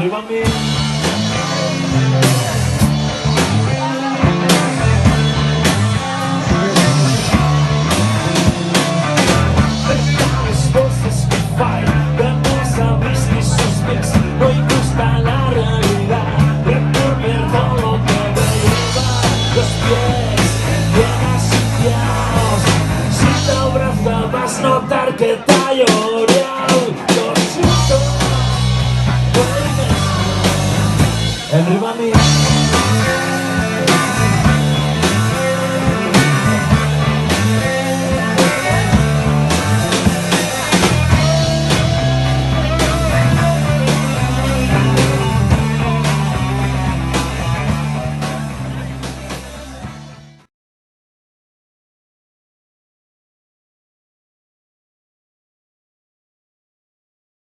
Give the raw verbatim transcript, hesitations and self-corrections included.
Arriba mi. Estas voces que fai, vemos a mis y sus pies, no hay gusta la realidad, recorrer todo lo que me lleva, los pies, bien asitiados, si te abraza vas notar que te